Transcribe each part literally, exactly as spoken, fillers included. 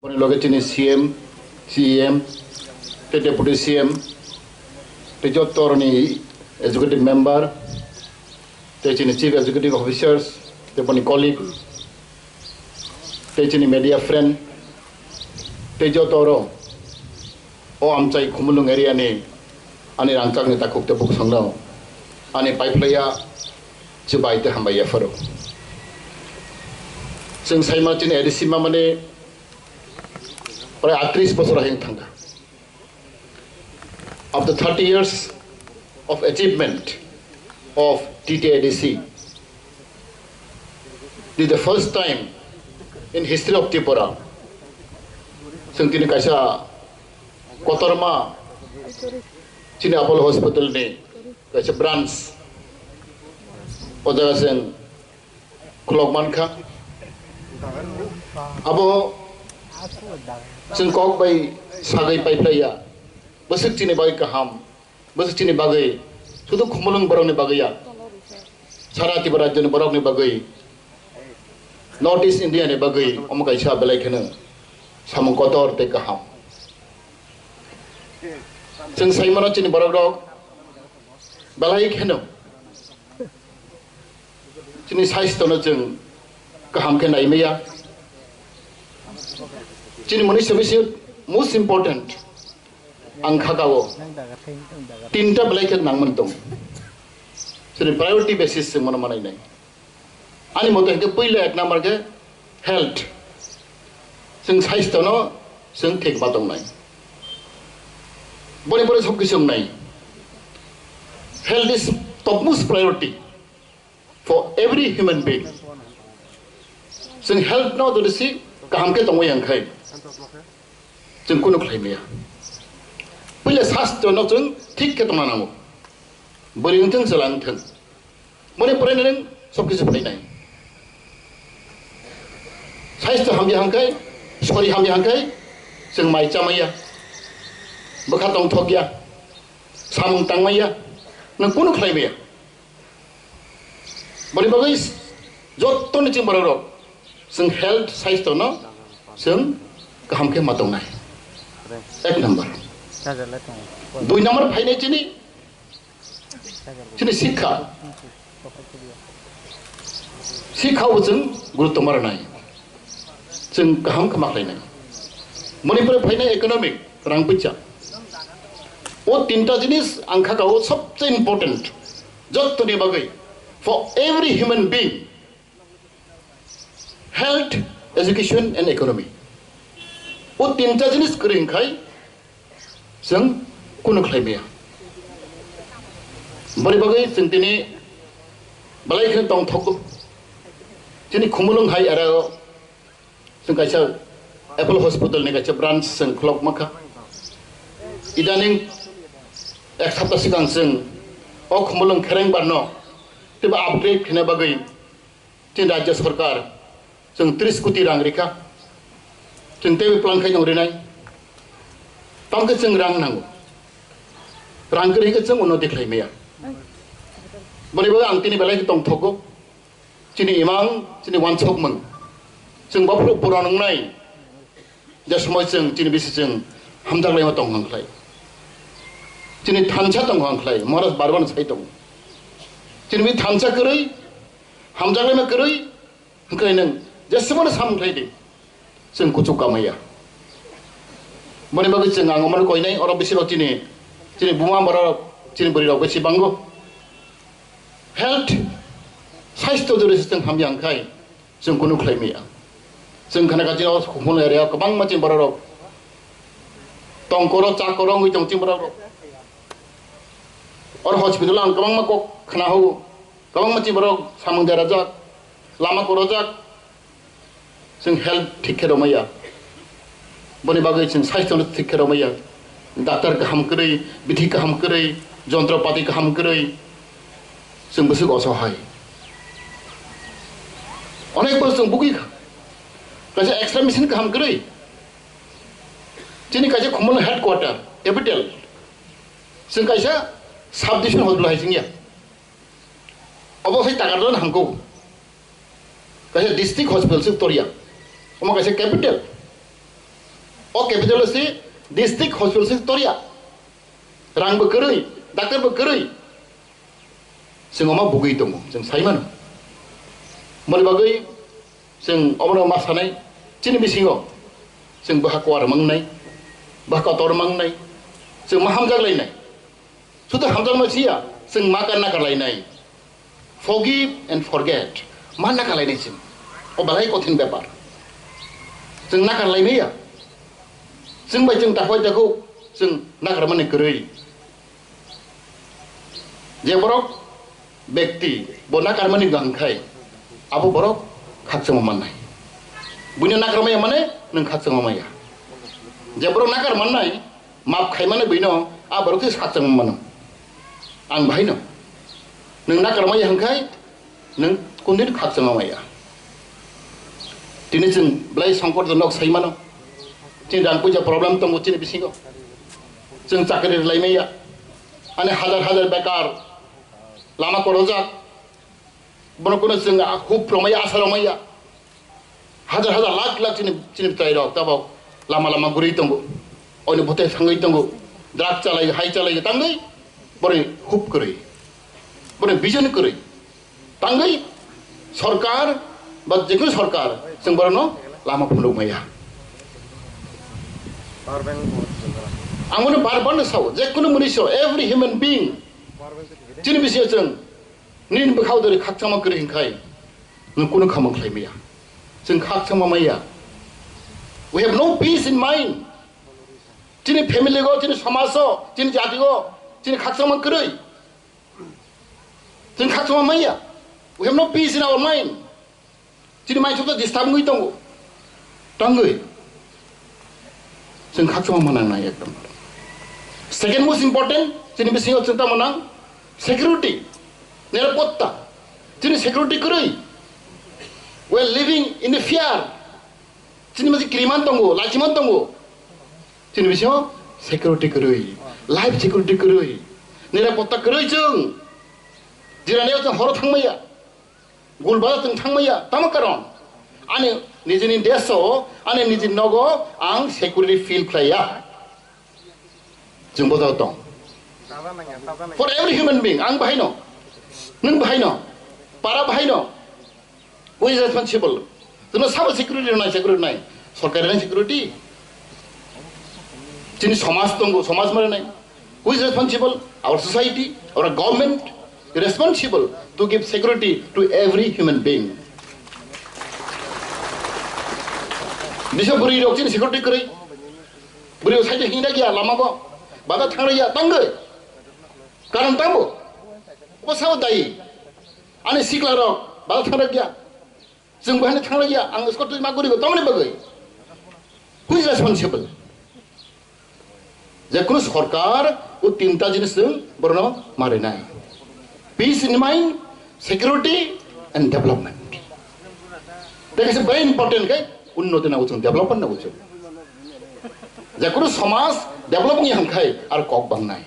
Boni loge chini C M, C E M, tei Deputy C M, tei joto rokni executive member, tei chini chief executive officers, tei boni colleague, tei chini media friend, tei joto rok o amchai Khumulwng area ni ani rangchakni takhuk tei bukhuk songno ani paiphlaiya chubai tei hambai yapharo. Chwng saima chini A D C mamani prai atris bosor hing thangkha. After thirty years of achievement of T T A D C, this is the first time in history of Tripura. Chwng tini kaisa kotorma chini Apollo Hospital ni kaisa branch o jaga chwng khulok mankha. Abo chwng kok bai sagwi paiphlaiya. Bwswk chini bagwi kaham, bwswk chini bagwi, sudu Khumulwng borokni bagwi ya, sara Tripura rajyoni borokni bagwi, North East India ni bagwi omo kaisa belai kheno samung kotor tei kaham. Chwng sai mano chini borok rok belai kheno chini saisto no chwng kaham khe nai maya. Chini mwnwi se bisi most important ang kha ka o tinta belai khe nang man tong. Chini priority basis se mano manai nai. Ani mote hwnkhe puila ek number khe health. Chwng saisto no chwng thik ma tong nai. Boni pore sob kisi wng nai. Health is topmost priority for every human being. Chwng health no jodi si kaham khe tongwi ang khai, chwng kunu khlai maya. Puila saisto no chwng thik khe tongna nango. Bwrwi wng thung, chwla wng thung. Boni pore nwng sob kisi phainai. Saisto hamya hangkhai, sori hamya hangkhai, chwng mai chamaya, bwkha tongthokya, samung tangmaya, nwng kunu khlai maya. Boni bagwi jottoni chwng borok rok chwng health saisto no chwng kaham khe ma tongnai. Ek number. Dui number phainai chini, chini sikha. Sikha o chwng gurutto ma rwnai. Chwng kaham khe ma khlainai. Boni pore phainai economic, rang puisa. O tinta jinis ang kha ka o sobse important. Jottoni bagwi, for every human being, health, education and economy. O tinta jinis kwrwi wng khai chwng kunu khlai maya. Boni bagwi chwng tini belai kheno tongthok. Chini Khumulwng hai area o chwng kaisa Apollo Hospital ni kaisa branch chwng khulok ma kha. Idaning ek sapta swkang chwng o Khumulwng khereng bar no teibo upgrade khaina bagwi chini Rajya Sarkar chwng tris koti rang rikha. Chwng teibo plan khai tong rinai. Tamkhe chwng rang nango. Rang kwrwi khe chwng unnoti khlai maya. Boni bagwi ang tini belai khe tongthogo. Chini imang, chini wansokmung. Chwng bophuru puron wngnai. Je somoi chwng chini bisi chwng hamjak laima tong hang khlai. Chini thansa tong hang khlai. Maharaj barwan sai tong. Chini bi thansa kwrwi, hamjak laima kwrwi, hwnkhe nwng jeswmano samung khlai di. Chwng kuchuk kamaiya. Boni bagwi chwng ang omono koinai, oro bisi rok chini, chini buma borok, chini bwrwi rok bisi bango. Health, saisto jodi se chwng hamya hwnkhe chwng kunu khlai maya. Chwng khana kha chini o Khumulwng area o kwbangma chini borok rok tong koro, cha koro wngwi tong chini borok rok. Oro hospital ang kwbangma kok khna hao, kwbangma chini borok samung derajak, lama korojak. Chwng health thik khe romaya. Boni bagwi chwng saisto no thik khe romaya. Doctor kaham kwrwi, bithi kaham kwrwi, jontropati kaham kwrwi. Chwng bwswk osohai. Onek bor chwng bugwi kha. Kaisa X-ray machine kaham kwrwi. Chini kaisa Khumulwng headquarter, capital. Chwng kaisa sub division hospital hai chwngya. Obo sai Takarjala hamkuk. Kaisa district hospital se torya. Omo kaisa capital. O capital se district hospital se toria. Rang bo kwrwi, doctor bo kwrwi. Chwng omo bugwi tongo, chwng sai mano. Moni bagwi chwng omono ma sanai, chini bisingo chwng bwkha kuar mangnai, bwkha kotor mangnai, chwng ma hamjak lainai. Sudu hamjakma siya, chwng ma karna karlainai. Forgive and forget. Ma na karlainai chwng. O balai kothin bepar. Chwng na karlaimaya. Chwng bai chwng takhwai takhuk, chwng na karmani kwrwi. Je borok bekti bo na karmani wngkha khai, abo borok khakchangma mannai. Buino na karmaya mane nwng khakchangma maya. Je borok na karmannai, map khaimani buino a borok se khakchangma mano. Ang bahaino. Nwng na karmaya hwnkhe nwng kundin khakchangma maya. Tini chwng belai songkot nok sai mano. Chini rang puisa problem tongo chini bisingo. Chwng chakri rwlai maya. Ani hajar hajar bekar lama korojak. Bono kuno chwng hub romaya, asa romaya. Hajar hajar lakh lakh chini, chini bwtai rok tabok lama lama guri tongo. Oni bwtai thangwi tongo. Drug chalai, hai chalai tangwi. Bori hub kwrwi. Bori vision kwrwi. Tangwi sorkar ba jekunu sorkar chwng borokno lama phunuk maya. Ang bono bar bar no sao, jekunu mwnwi so, every human being. Chini bisingo chwng nini bwkhao dori khakchangma kwrwi hwnkhai, nwng kunu khamung khlai maya. Chwng khakchangma maya. We have no peace in mind. Chini family go, chini somaj o, chini jati go, chini khakchangma kwrwi. Chwng khakchangma maya. We have no peace in our mind. Chini mind to disturb wngwi tongo. Tangwi. Chwng khakchangma manang nai ekdom. Second most important, chini bisingo chwng tamo nang security. Nirapotta. Chini security kwrwi. We are living in the fear. Chini masi kiriman tongo, lachiman tongo. Chini bisingo security kwrwi, life security kwrwi, nirapotta kwrwi chwng. Jirani chwng horo thangmaya, gulbara chwng thangmaya, tamo karon. Ani nijini deso, ani nijini nogo ang security feel khlaiya. Chwng bojao tong. For every human being, ang bahaino, nwng bahaino, para bahaino, who is responsible? Chwngno sabo security rwnai, security rwnai. Sorkar rwnai security. Chini somaj tongo, somaj ma rwnai. Who is responsible? Our society, our government responsible to give security to every human being. Bisa bwrwi rok chini security kwrwi. Bwrwi rok side hingda gya lama go. Bada thangri ya tangwi. Karon tamo. Obo sao dai. Ani sikla rok bada thangri ya. Chwng bahani thanglaia, ang skot twi ma gurigo, tamoni bagwi? Who is responsible? Jekunu sorkar o tinta jinis chwng borno marinai. Peace in mind, security and development. Tei kaisa very important khe unnoti nango chwng, development nango chwng. Jekunu somaj develop wngya hwnkhai ar kok bangnai.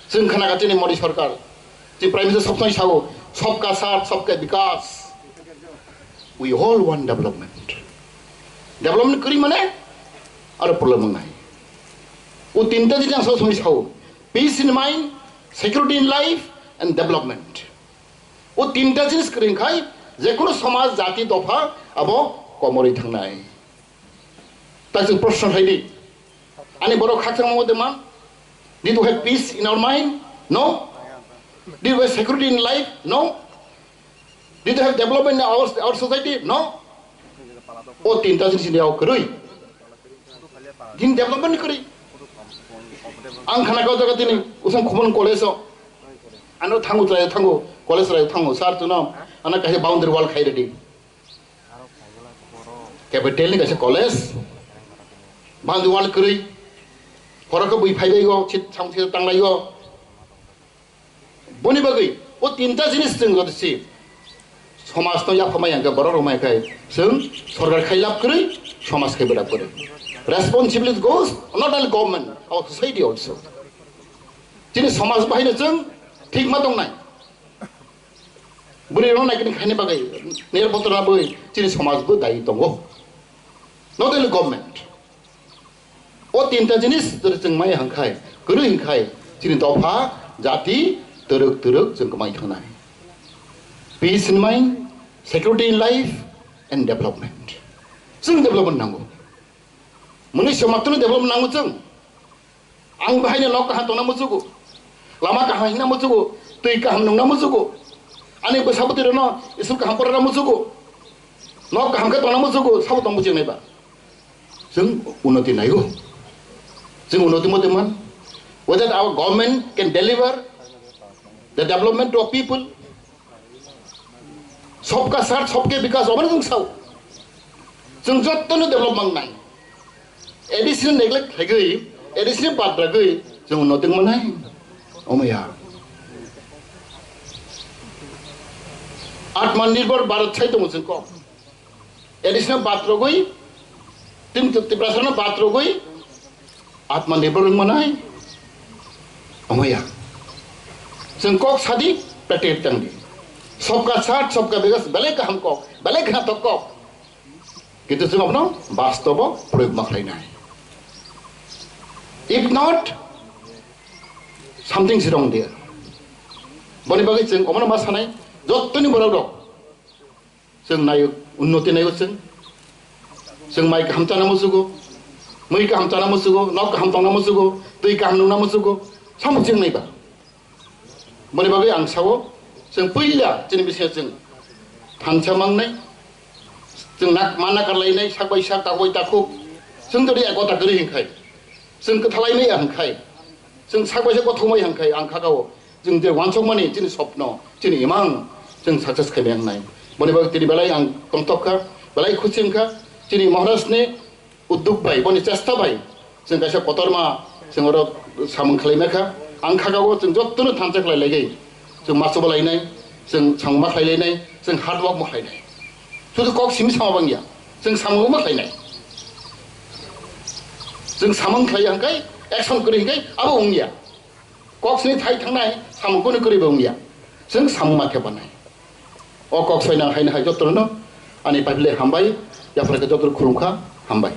Chwng khna kha chini Modi sarkar, chini Prime Minister sob somoi sao, "Sabka saath, sabka vikas." We all want development. Development kwrwi mane aro problem wngnai. O tinta jinis ang sob somoi sao, peace in mind, security in life and development. O tinta jinis kwrwi khai jekunu somaj, jati, dopha abo komorwi thangnai. Tak chwng proshno khlai di. Ani borok khakchangma wngwi tongma? Did we have peace in our mind? No. Did we have security in life? No. Did we have development in our, our society? No. O tinta jinis ni yao kwrwi. Din development kwrwi. Ang khana kau jaga tini usang khumon college o. Ano thangu trai thangu college rai thangu sir tuno. Ana kahe boundary wall khai ready. Capital ni kaisa college, bangdi wal kwrwi, phorokhe bui phaibai go, sit samung sit tanglai go. Boni bagwi o tinta jinis chwng jodi si somaj no yapha mai hwnkhe borok rok mai khai chwng sorkar khai lab kwrwi, somaj khai bwrap kwrwi. Responsibility goes not only government, our society also. Chini somaj bahai no chwng thik ma tongnai. Bwrwi rok naikhe khaini bagwi nirbotorna bagwi chini somaj bo dayi tongo. Not only government. O tinta jinis jodi chwng maya hwnkhai, kwrwi hwnkhai, chini dopha, jati, twrwk twrwk chwng kwmai thangnai. Peace in mind, security in life, and development. Chwng development nango. Mwnwi somatwno development nango chwng. Ang bahaino nok kaham tongna muchugo. Lama kaham himna muchugo. Twi kaham nungna muchugo. Ani bwsa bwtwirokno school kaham porana muchugo. Nok kaham khe tongna muchugo. Sabo tong muchungnai ba. Chwng unnoti naigo. Chwng unnoti motoi man. Whether our government can deliver the development to a people. Sabka saath, sabke vikas, omo chwng sao. Chwng jotono develop mangnai. A D C no neglect khaigwi, A D C no bad ragwi chwng unnoti mangnai. Omo ya. Atmanirbhar Bharat sai tongo chwng kok. A D C no bad rogwi, Tim-, Tiprasano bad rogwi, Atmanirbhar wng manai? Omo ya. Chwng kok sadi, practice tangdi. Sabka saath, sabka vikas, belai kaham kok, belai khnathok kok. Kintu chwng abono bastobo proyog ma khlainai. If not, something is wrong there. Boni bagwi chwng omono ma sanai, jottoni borok rok. Chwng naio, unnoti naio chwng. Chwng mai kaham chana muchugo, mui kaham chana muchugo, nok kaham tongna muchugo, twi kaham nungna muchugo, samo chwng naiba. Boni bagwi ang sao, chwng puila chini bisingo chwng thansa mangnai, chwng nak, ma nakar lainai, sak bai sak, tak bai takhuk, chwng jodi ekota kwrwi hwnkhai, chwng kwthalai maya hwnkhai, chwng sak bai sak kothok maya hwnkhai, ang khakao, chwng je wansukmani chini sopno, chini imang, chwng success khaimaya wngnai. Boni bagwi tini belai ang tongthok kha, belai khusi wngkha, chini Maharaj ni udduk bai, boni chesta bai, chwng kaisa kotorma, chwng oro samung khlaimaya kha. Ang khakao chwng jottono thansa khlai laigwi, chwng ma chuba lainai, chwng samung ma khlai lainai, chwng hard work ma khlainai. Sudu kok simi sama bangya, chwng samung ma khlainai. Chwng samung khlai hwnkhai, action kwrwi hwnkhai, abo wngya. Kok sini thai thangnai, samung kunu kwrwi bo wngya. Chwng samung ma khe banai. O kok soina haino hai jotono ani paiphle hambai, yaphar khe jotono khulumkha, hambai.